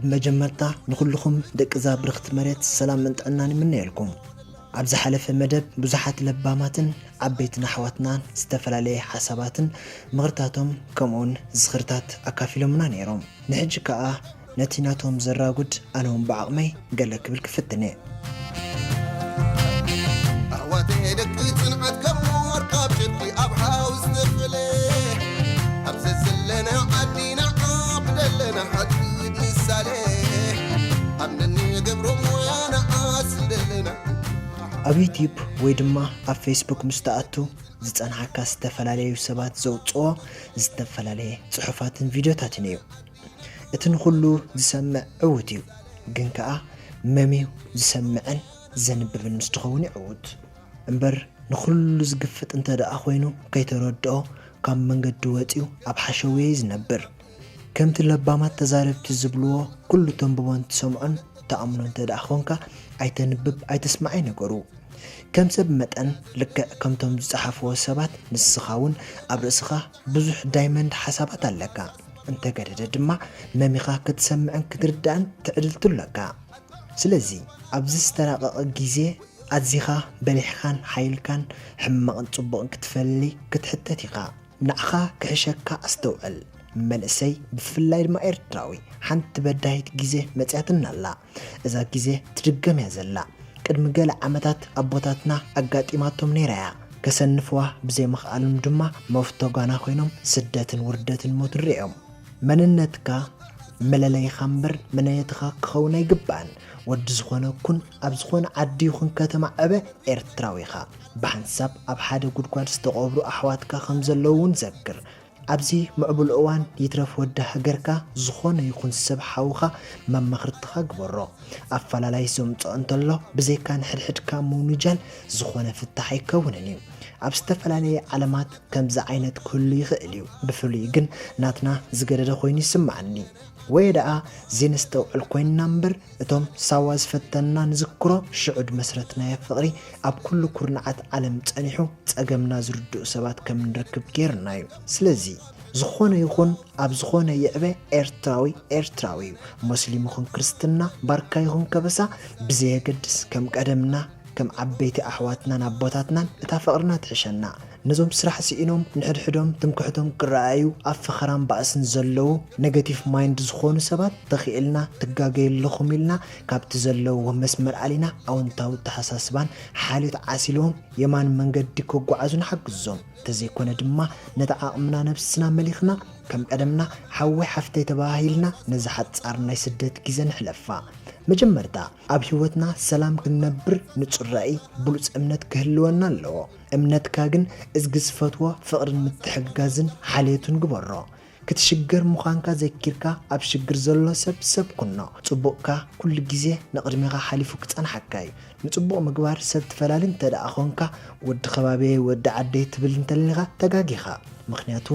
ብመጀመርታ ንኹልኹም ደቂ እዛ ብርኽቲ መሬት ሰላምን ጥዕናን ይምነየልኩም። ኣብ ዝሓለፈ መደብ ብዙሓት ለባማትን ዓበይትን ኣሕዋትናን ዝተፈላለየ ሓሳባትን ምኽርታቶም ከምኡውን ዝኽርታት ኣካፊሎምና ነይሮም። ንሕጂ ከኣ ነቲ ናቶም ዘራጉድ ኣነ እውን ብዓቕመይ ገለ ክብል ክፍትን እየ። ኣሕዋተይ ደቂ ጽንዓት ከም ወርቃብ ጨርቂ ኣብ ሓው ዝተፈለ፣ ኣብ ዘዘለና ዓዲ ንዓቕ ደለና ሓድነት ምሳሌ፣ ኣብ ነንገብሮ ሞያ ንዓስል ደለና። ኣብ ዩትዩብ ወይ ድማ ኣብ ፌስቡክ ምስ ትኣቱ ዝጸንሓካ ዝተፈላለዩ ሰባት ዘውጽኦ ዝተፈላለየ ጽሑፋትን ቪድዮታትን እዩ። እቲ ንኹሉ ዝሰምዕ ዕዉት እዩ፣ ግን ከኣ መምዩ ዝሰምዕን ዘንብብን ምስ ትኸውን እዩ ዕዉት። እምበር ንኹሉ ዝግፍጥ እንተ ደኣ ኮይኑ ከይተረድኦ ካብ መንገዲ ወጺኡ ኣብ ሓሸውየ እዩ ዝነብር። ከምቲ ለባማት ተዛረብቲ ዝብልዎ ኩሉ ተንብቦን ትሰምዖን ትኣምኖ እንተ ደኣ ኾንካ ኣይተንብብ ኣይተስማዕ እዩ ነገሩ። ከም ሰብ መጠን ልክዕ ከምቶም ዝጸሓፍዎ ሰባት ንስኻ እውን ኣብ ርእስኻ ብዙሕ ዳይመንድ ሓሳባት ኣለካ። እንተገደደ ድማ መሚኻ ክትሰምዕን ክትርዳእን ትዕድልቱ ኣለካ። ስለዚ ኣብዚ ዝተራቐቐ ግዜ ኣዚኻ በሊሕካን ሓይልካን ሕማቕን ጽቡቕን ክትፈሊ ክትሕተት ኢኻ። ንዓኻ ክሕሸካ ኣስተውዕል። መንእሰይ ብፍላይ ድማ ኤርትራዊ ሓንቲ በዳሂት ግዜ መጽያትና ኣላ። እዛ ግዜ ትድገም እያ ዘላ። ቅድሚ ገለ ዓመታት ኣቦታትና ኣጋጢማቶም ነይራ እያ። ከሰንፍዋ ብዘይምኽኣሎም ድማ መፍቶ ጓና ኮይኖም ስደትን ውርደትን ሞትን ርእዮም። መንነትካ መለለይኻ እምበር መነየትኻ ክኸውን ኣይግባእን። ወዲ ዝኾነ ኩን ኣብ ዝኾነ ዓዲ ይኹን ከተማ ዕበ ኤርትራዊ ኢኻ። ብሓንሳብ ኣብ ሓደ ጉድጓድ ዝተቐብሩ ኣሕዋትካ ከም ዘለዉ እውን ዘክር። ኣብዚ ምዕቡል እዋን ይትረፍ ወዲ ሃገርካ ዝኾነ ይኹን ሰብ ሓውኻ መማኽርትኻ ግበሮ። ኣፈላላይ ዘምጽኦ እንተሎ ብዘይካ ንሕድሕድካ ምውንጃል ዝኾነ ፍታሕ ኣይከውንን እዩ። ኣብ ዝተፈላለየ ዓለማት ከምዚ ዓይነት ክህሉ ይኽእል እዩ። ብፍሉይ ግን ናትና ዝገደደ ኮይኑ ይስምዓኒ። ወይ ደኣ ዘይነስተውዕል ኮይንና እምበር እቶም ሳዋ ዝፈተንና ንዝክሮ ሽዑ ድመስረትናዮ ፍቕሪ ኣብ ኩሉ ኩርናዓት ዓለም ጸኒሑ ጸገምና ዝርድኡ ሰባት ከም ንረክብ ገይሩና እዩ። ስለዚ ዝኾነ ይኹን ኣብ ዝኾነ ይዕበ ኤርትራዊ ኤርትራዊ እዩ። ሞስሊም ይኹን ክርስትና ባርካ ይኹን ከበሳ ብዘየገድስ ከም ቀደምና ከም ዓበይቲ ኣሕዋትናን ኣቦታትናን እታ ፍቕርና ትሕሸና። ነዞም ስራሕ ስኢኖም ንሕድሕዶም ትምክሕቶም ክረኣዩ ኣብ ፈኸራን ባእስን ዘለዉ ኔጋቲቭ ማይንድ ዝኾኑ ሰባት ተኺእልና ትጋገዩ ኣለኹም ኢልና ካብቲ ዘለውዎ መስመር ኣሊና ኣወንታዊ ኣተሓሳስባን ሓልዮት ዓሲልዎም የማን መንገዲ ክጓዓዙ ንሓግዞም። እንተዘይኮነ ድማ ነቲ ዓቕምና ነብስና መሊኽና ከም ቀደምና ሓወይ ሓፍተይ ተባሃሂልና ነዚ ሓጻር ናይ ስደት ግዜ ንሕለፋ። መጀመርታ ኣብ ህይወትና ሰላም ክንነብር ንጹር ራእይ ብሉጽ እምነት ክህልወና ኣለዎ። እምነትካ ግን እዝጊ ዝፈትዎ ፍቕርን ምትሕግጋዝን ሓልዮትን ግበሮ። ክትሽገር ምዃንካ ዘኪርካ ኣብ ሽግር ዘሎ ሰብ ሰብ ኩኖ። ጽቡቕካ ኩሉ ግዜ ንቕድሜኻ ሓሊፉ ክጸንሓካ እዩ። ንጽቡቕ ምግባር ሰብ ትፈላሊ እንተ ደኣ ኾንካ ወዲ ከባብየይ ወዲ ዓደይ ትብል እንተሊኻ ተጋጊኻ። ምኽንያቱ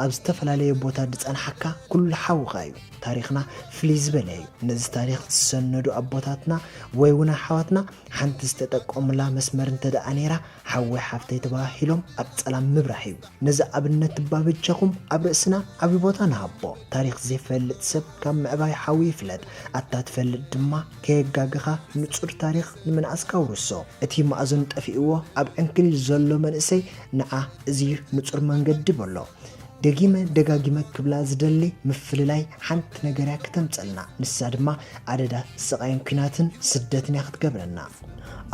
ኣብ ዝተፈላለየ ቦታ ዝጸንሓካ ኩሉ ሓውኻ እዩ። ታሪኽና ፍልይ ዝበለ እዩ። ነዚ ታሪኽ ዝሰነዱ ኣቦታትና ወይ እውን ኣሓዋትና ሓንቲ ዝተጠቀሙላ መስመር እንተ ደኣ ነይራ ሓወይ ሓፍተይ ተባሂሎም ኣብ ጸላም ምብራህ እዩ። ነዚ ኣብነት እባ በጃኹም ኣብ ርእስና ዓቢ ቦታ ንሃቦ። ታሪኽ ዘይፈልጥ ሰብ ካብ ምዕባይ ሓዊ ይፍለጥ። ኣታ ትፈልጥ ድማ ከየጋገኻ ንጹር ታሪኽ ንምንኣስካ ኣውርሶ። እቲ መኣዝኑ ጠፊእዎ ኣብ ዕንክሊል ዘሎ መንእሰይ ንዓ እዚ እዩ ንጹር መንገዲ በሎ። ደጊመ ደጋጊመ ክብላ ዝደሊ ምፍልላይ ሓንቲ ነገር እያ ክተምጸልና። ንሳ ድማ ኣደዳ ስቓይን ኲናትን ስደትን እያ ክትገብረና።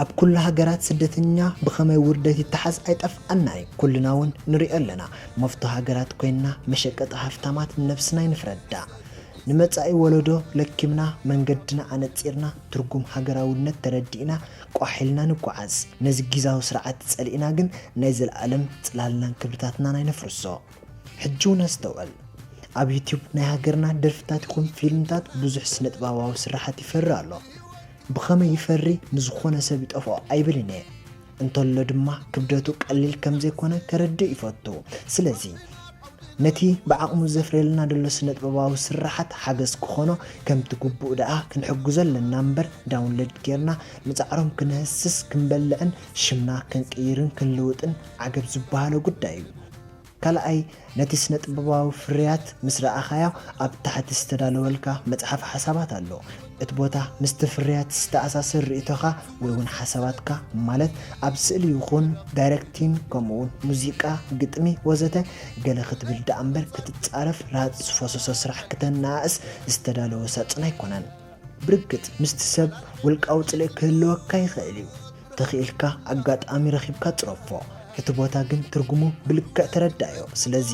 ኣብ ኩሉ ሃገራት ስደተኛ ብኸመይ ውርደት ይተሓዝ ኣይጠፍኣናን እዩ። ኩልና እውን ንሪኦ ኣለና። መፍቶ ሃገራት ኮይንና መሸቀጢ ሃፍታማት ንነብስና ኣይንፍረዳ። ንመጻኢ ወለዶ ለኪምና መንገድና ኣነጺርና ትርጉም ሃገራውነት ተረዲእና ቋሕ ኢልና ንጓዓዝ። ነዚ ጊዛዊ ስርዓት ጸሊእና ግን ናይ ዘለኣለም ጽላልናን ክብርታትናን ኣይነፍርሶ። ሕጂ እውን ኣስተውዕል። ኣብ ዩትዩብ ናይ ሃገርና ደርፍታት ይኹን ፊልምታት ብዙሕ ስነጥበባዊ ስርሓት ይፈሪ ኣሎ። ብኸመይ ይፈሪ ንዝኾነ ሰብ ይጠፍኦ ኣይብልን እየ። እንተሎ ድማ ክብደቱ ቀሊል ከም ዘይኮነ ከረድእ ይፈቱ። ስለዚ ነቲ ብዓቕሙ ዘፍርየልና ዘሎ ስነጥበባዊ ስርሓት ሓገዝ ክኾኖ ከምቲ ግቡእ ደኣ ክንሕግዞ ኣለና እምበር ዳውንሎድ ጌርና ንጻዕሮም ክነህስስ ክንበልዕን ሽምና ክንቅይርን ክንልውጥን ዓገብ ዝበሃሎ ጉዳይ እዩ። ካልኣይ፣ ነቲ ስነ-ጥበባዊ ፍርያት ምስ ረኣኻዮ፣ ኣብ ታሕቲ ዝተዳለወልካ መጽሓፍ ሓሳባት ኣሎ። እቲ ቦታ ምስቲ ፍርያት ዝተኣሳሰር ርእይቶኻ ወይ እውን ሓሳባትካ፣ ማለት ኣብ ስእሊ ይኹን ዳይሬክቲን፣ ከምኡውን ሙዚቃ፣ ግጥሚ ወዘተ፣ ገለ ክትብል ደኣ እምበር ክትጻረፍ ራህጺ ዝፈሰሶ ስራሕ ክተነኣእስ ዝተዳለወ ሳጹን ኣይኮነን። ብርግጽ ምስቲ ሰብ ውልቃዊ ጽልኢ ክህልወካ ይኽእል እዩ። ተኽኢልካ ኣጋጣሚ ረኺብካ ጽረፎ። እቲ ቦታ ግን ትርጉሙ ብልክዕ ተረዳዮ። ስለዚ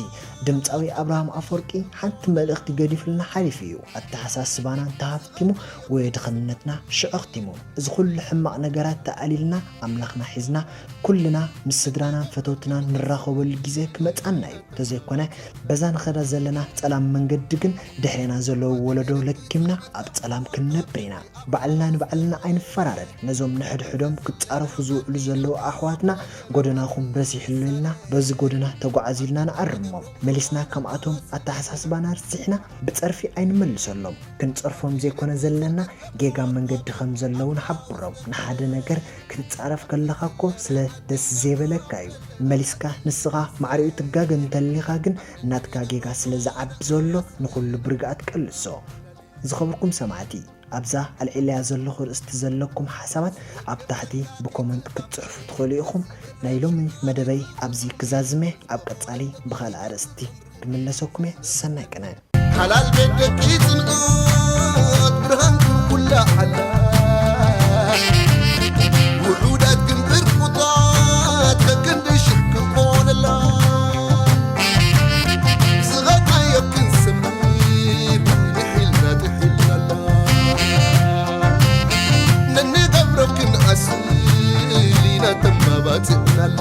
ድምጻዊ ኣብርሃም ኣፈወርቂ ሓንቲ መልእኽቲ ገዲፍልና ሓሊፉ እዩ። ኣተሓሳስባና እንተሃፍቲሙ ወይ ድኽነትና ሽዑ ኣኽቲሙ። እዚ ኩሉ ሕማቕ ነገራት ተኣሊልና ኣምላኽና ሒዝና ኩልና ምስ ስድራናን ፈተውትናን ንራኸበሉ ግዜ ክመጽኣና እዩ። ተዘይኮነ በዛ ንኸዳ ዘለና ጸላም መንገዲ ግን ድሕሬና ዘለዉ ወለዶ ለኪምና ኣብ ጸላም ክንነብር ኢና። ባዕልና ንባዕልና ኣይንፈራረድ። ነዞም ንሕድሕዶም ክጻረፉ ዝውዕሉ ዘለዉ ኣሕዋትና ጎደናኹም በዚሕሉ ኢልና በዚ ጎደና ተጓዓዙ ኢልና ንኣርሞም። መሊስና ከምኣቶም ኣተሓሳስባና ርሲሕና ብጸርፊ ኣይንመልሰሎም። ክንጸርፎም ዘይኮነ ዘለና ጌጋ መንገዲ ከም ዘለዉ ንሓብሮም። ንሓደ ነገር ክትጻረፍ ከለኻ እኮ ስለ ደስ ዘይበለካ እዩ። መሊስካ ንስኻ ማዕሪኡ ትጋገ እንተሊኻ ግን ናትካ ጌጋ ስለ ዝዓቢ ዘሎ ንኹሉ ብርግኣት ቀልሶ። ዝኸበርኩም ሰማዕቲ፣ ኣብዛ ኣልዒለያ ዘለኹ ርእስቲ ዘለኩም ሓሳባት ኣብ ታሕቲ ብኮመንት ክትጽሕፉ ትኽእሉ ኢኹም። ናይ ሎሚ መደበይ ኣብዚ ክዛዝመ፣ ኣብ ቀጻሊ ብኻልእ ኣርእስቲ ክምለሰኩም እየ። ሰናይ ቅነ። ሓላል ቤት ደቂ ጽንዓት ብርሃንኩም ኩላ ሓላ ውሑዳት ግን ብርቁታት ከክንዲ ሽሕ ክንኮነላ ዝኸድናዮ ክንሰምር ንሒልና ጥሒልናላ ነንገብሮ ክንኣስል ኢና ተማባጺዕናላ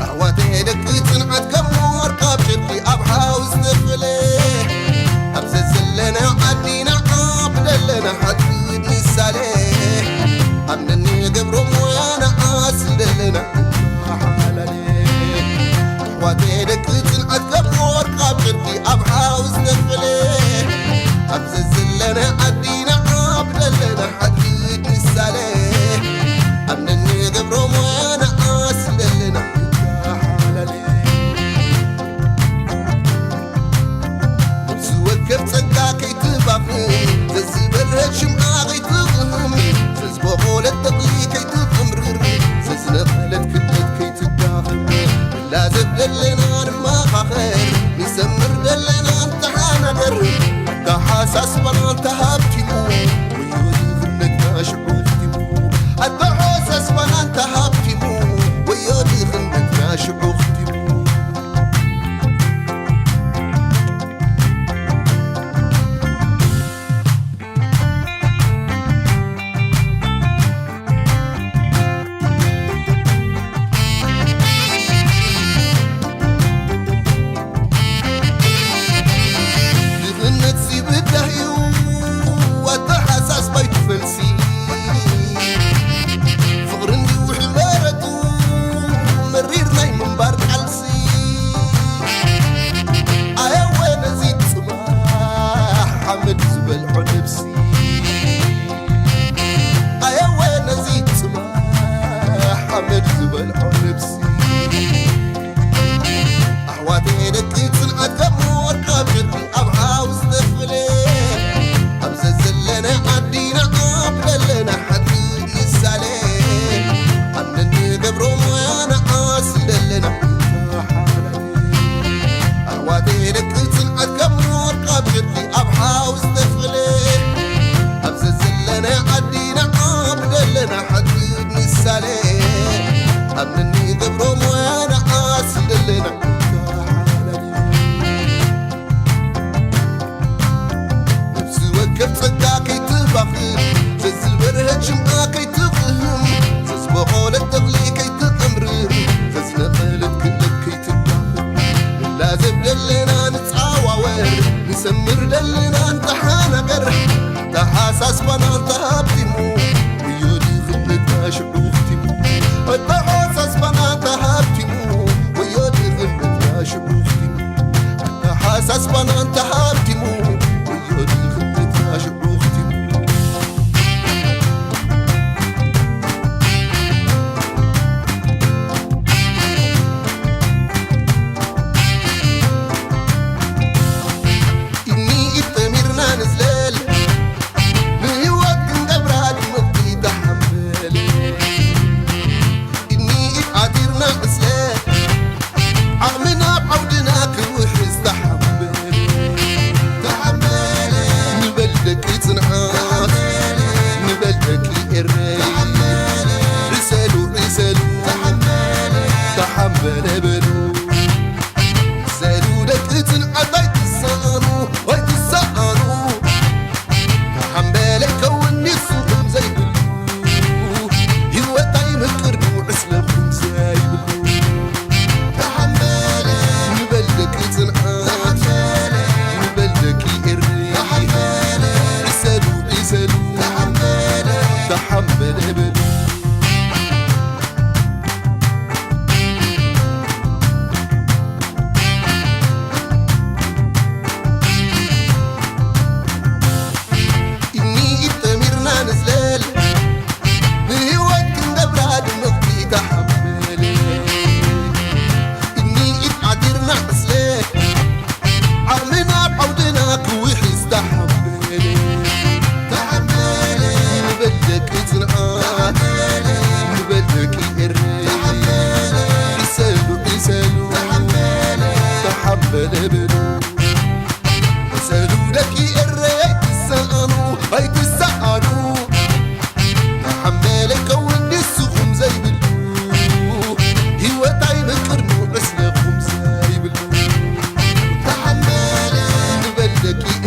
ኣሕዋተይ ደቂ ጽንዓት ከም ወርቂ ኣብ ጨርቂ ኣብ ሓው ዝተፈለ ኣብ ዘዘለና ዓዲና ኣብ ደለና ሓድነት ምሳሌ ኣብ ነንገብሮ ሞያና ኣስል ደለና ሓላሌ ኣሕዋተይ ደቂ ጽንዓት ከም ወርቂ ኣብ ጨርቂ ኣብ ሓው ዝተፈለ ኣብ ዘዘለና ዓዲና ኣብ ደለና ሓድነት ምሳሌ ኣብ ነንገብሮ ሞያና ኣስል ደለና ሓላሌ ነፍሲ ወከፍ ጸጋ ከይትባኽን ዘዝበርሀት ሽምዓ ከይትቕህም ዘዝበቖለት ተኽሊ ከይትቕምርር ዘዝነቐለት ክለት ከይትዳኽም ንላዘብ ደለና ንመኻኸር ንሰምር ደለና ንተሓናገር ኣተሓሳስባና እንተሃብቲሙ ወዮ ድኽነትና ሽዑ ኣኽቲሙ ኣተሓሳስባና እንተሃብቲሙ ወዮ ድኽነትና ሽዑ ኣኽቲሙ ድኽነት ሲብዳህዩ ኣተሓሳስባይ ትፈልሲ ፍቕሪ እንዲውሕ መረቱ መሪር ናይ ምንባር ቃልሲ ኣየወ ነዚ ጽባሕ ሓመድ ዝበልዖ ነብሲ ኣየወ ነዚ ጽባሕ ሓመድ ዝበልዖ ነብሲ ኣሕዋተይ ደቂ ጽንዓት ከም ወርቂ ኣብ ጨርቂ ኣብ ሓው ዝተፈለ ኣብ ዘዘለና ዓዲና ኣብ ደለና ሓድነት ምሳሌ ኣብ ነንገብሮ ሞያና ኣስል ደለና ኣሕዋተይ ደቂ ጽንዓት ከም ወርቂ ኣብ ጨርቂ ኣብ ሓው ዝተፈለ ኣብ ዘዘለና ዓዲና ኣብ ደለና ሓድነት ምሳሌ ኣብ ነንገብሮ ሞያና ኣስል ደለና ነፍሲ ወከፍ ጸጋ ከይትባኽን ዘዝበርሀት ሽምዓ ከይትቕህም ዘዝበቖለት ተኽሊ ከይትቕምርር ዘዝነቐለት ክእለት ከይትዳኽም ንላዘብ ደለና ንጻዋወር ንሰምር ደለና እንተሓናገር ተሓሳስባና እንተሃብቲሙ ወዮ ድኽነትና ሽዑ ኣኽቲሙ ኣተሓሳስባና እንተሃብቲሙ ወዮ ድኽነትና ሽዑ ኣኽቲሙ ኣተሓሳስባና እንተሃብቲሙ ወዮ ድኽነትና ሽዑ ኣኽቲሙ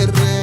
እረ